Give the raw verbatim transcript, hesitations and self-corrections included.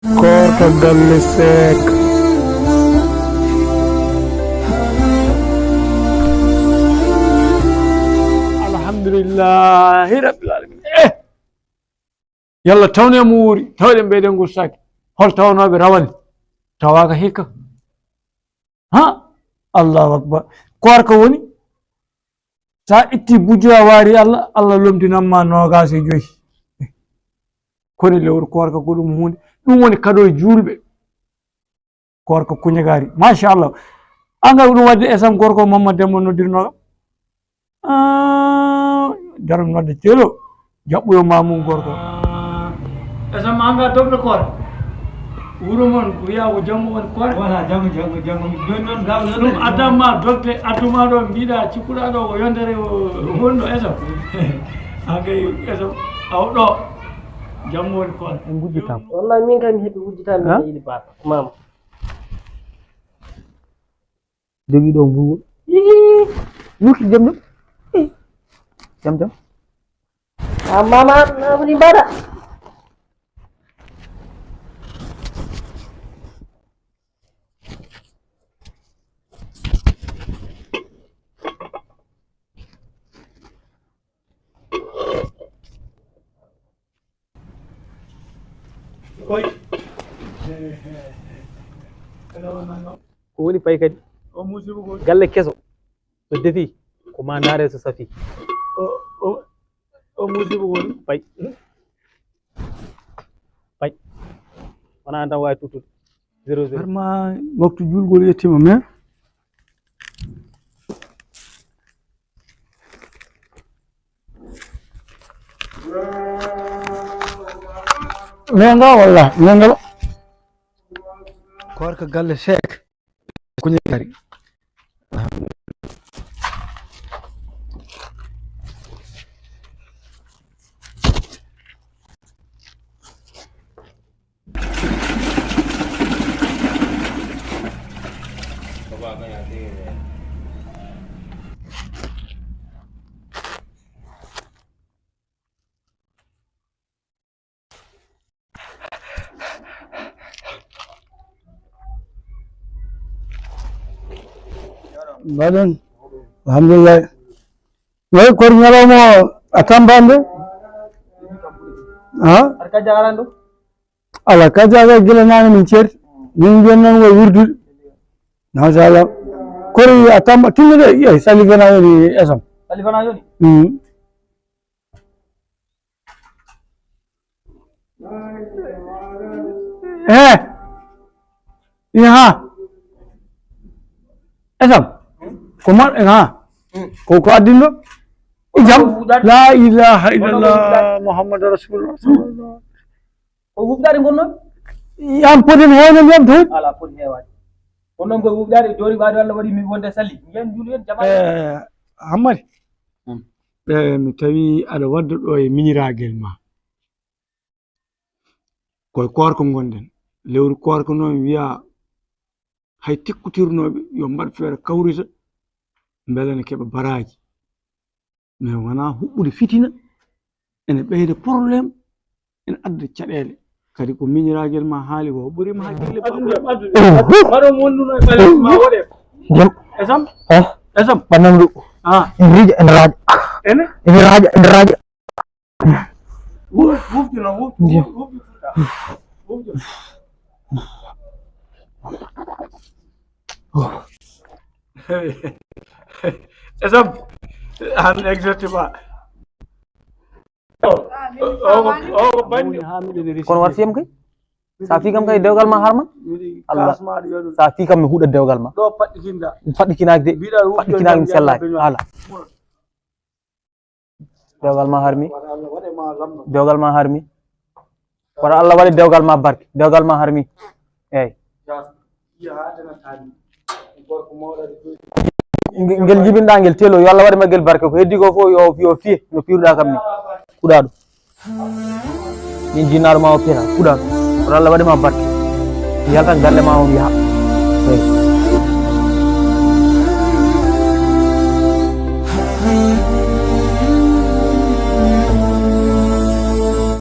Koorka galle Seek. Alhamdulillahi rabbil alamin. Eh! Yalla tawne mo wuuri, tawɗen ɓeyden ngursaaki. Hol tawnooɓe rawani? Tawaaka hikka. Ha? Allahu akbar. Koorka woni, sa itti bujjo a waari Allah, Allah lomtinan ma noogaas e joyi. Koni lewru koorka ko ɗum huunde, ɗum woni kado e juulɓe. Koorka kuñagaari. Machallah. An kay ko ɗum waɗde esam gorko Mamma Demba noddirnoo kam. Ah, jaram nodde telo. Jaɓɓoyo ma mum gorko. Esam anga dogɗo koor. Wuro mon ko wiya ko janngo woni koor. Wala janngo, janngo, janngo. Joni noon gaaw ɗum addanma dogde, adduma ɗo mbiɗa cikkuɗa ɗo ko yontere o wonno esam. An kay esam aw ɗo janngo woni koor. En ngujjitaama. Wallahi min kam mi heɓi wujjitaami. Ha? Yiɗi baaba. Maama. Jogii ɗo ngulngol. Ii, wurti jam jam. Ii, jam jam. A mama, na woni mbaɗa. Ko woni pay kadi? Galle keso, so defi, ko ma ndaare so safi. O musiba woni pay. Pay. Wona an tan wawi tuttude. Zéro zéro. Harma waktu julgol yettima, mais Menga walla menga ba. Koorka galle Seek. Kuñi kari. Mbaɗen. Alhamdulillah. Way koor ñalawma o a tampande? Ha? Aɗa kajja aran ɗo? Ala kajja ga gila nane min ceerti. Min mbiyan noon way wirdude. Machallah. Koor a tamba tinno de, eh, Sali fana yoni esam. Sali fana yoni? Mm. Eh. Iha. Esam. Ko mar, ha. Ko, ko addinɗo? I jam. La ilaha illallah Muhammadu Rasulullah sallallahu. Ko wufɗaade ngon noon? Yam poden heewde ndiyam toon? Ala, poden heewaade. Kono noon koye wufɗaade, jooni ɓaade Allah waɗi min wonde Sali. Njiyan juulu en jamaare. Eh, Hammadi. Hmm. Eh, mi tawi aɗa wadda ɗo e miñiraagel ma. Koye koorka ngonɗen. Lewru koorka noon wiya hay tikkotirnooɓe yo mbaɗ feere kawrita mbele ne keɓa baraaji. Mais wonaa huɓɓude fitina, ene ɓeyda problème, ene adda caɗeele. Kadi ko miñiraagel ma haali ko, ɓuri ma hakkille. Addude, addude. Mbaɗo mo wonduno e ɓaleeji ma woɗe. Jam. Esam? Ah. Esam? Ɓannam ɗo. Ah. Ene rija, ene raaja. Ene? Ene raaja, ene raaja. Wuf-, wufti no, wuf-, wuf-, wufti fuɗɗa. Wufti. Esam, an exactement. O, o, o, o, bandi. Kono war fiyam kay. Sa fi kam kay dewgal ma harma. Allah. Sa fi kam mi huɗa dewgal ma. Ɗo paɗɗitinɗa. Paɗɗitinaaki de. Mbiɗa wujjo paɗɗitinaaki mi jam sellaaki. Yalla. Hala. Dewgal ma harmi. Dewgal ma harmi. Kono Allah waɗi dewgal ma barke. Dewgal ma harmi. Eyyi. Nge-, ngel jibinɗa ngel telo, yo Allah waɗi ma ngel barke. Ko heddi ko fof yo, yo fiye no piruɗa kam ni. Kuɗaɗo. Min jinnaɗo ma o piira, kuɗaɗo. Kono Allah waɗi ma barke. Yalta galle ma o yaha. Eyyi.